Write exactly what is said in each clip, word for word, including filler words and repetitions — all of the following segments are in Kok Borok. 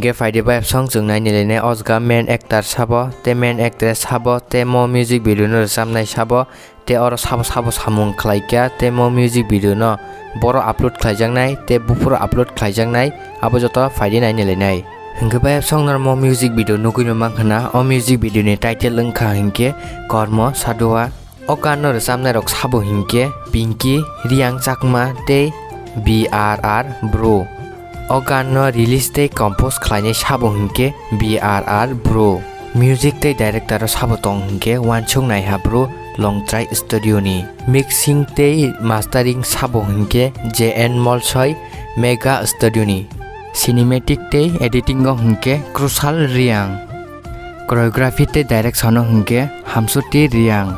Hingke phaidi bai song chwng naini lainai, o jaga main actor sabo, tei main actress sabo, tei mo music video no rwchapnai sabo, tei oro sabo sabo samung khlaikha, tei mo music video no boro upload khlaijaknai, tei buphuru upload khlaijaknai, abo joto phaidi naini lainai. Hingke bai song no mo music video nugui no mankha na, o music video ni title wngkha hingke Kormo Sadua. O gan no rwchapnai rok sabo hingke Pinky, Riang Chakma tei B R R Bru. O gan no release tei compose khlainai sabo hingke B R R Bru. Music tei director o sabo tong hingke Wansuk Naiha Bru, Longtrai Studio ni. Mixing tei mastering sabo hingke J N Molsoi, Mega Studio ni. Cinematic tei editing o hingke Crucial Riang. Choreography tei direction o hingke Hamsoti Riang.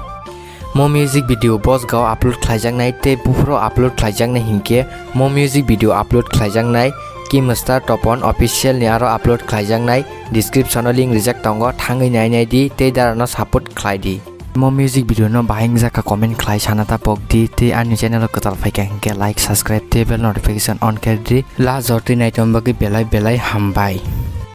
Mo music video bosgao upload khlaijaknai tei buphuru upload khlaijaknai hingke mo music video upload khlaijaknai Kimstar Topon official ni aro upload khlaijaknai, description o link rijak tongo, thangwi nainai di tei dara no support khlai di. Mo music video no bahai wngjakha comment khlai sana ta pok di tei ani channel o kwtal phaikha hingke like, subscribe tei bell notification on khe di. Last jor twi naitom bagwi belai belai hambai.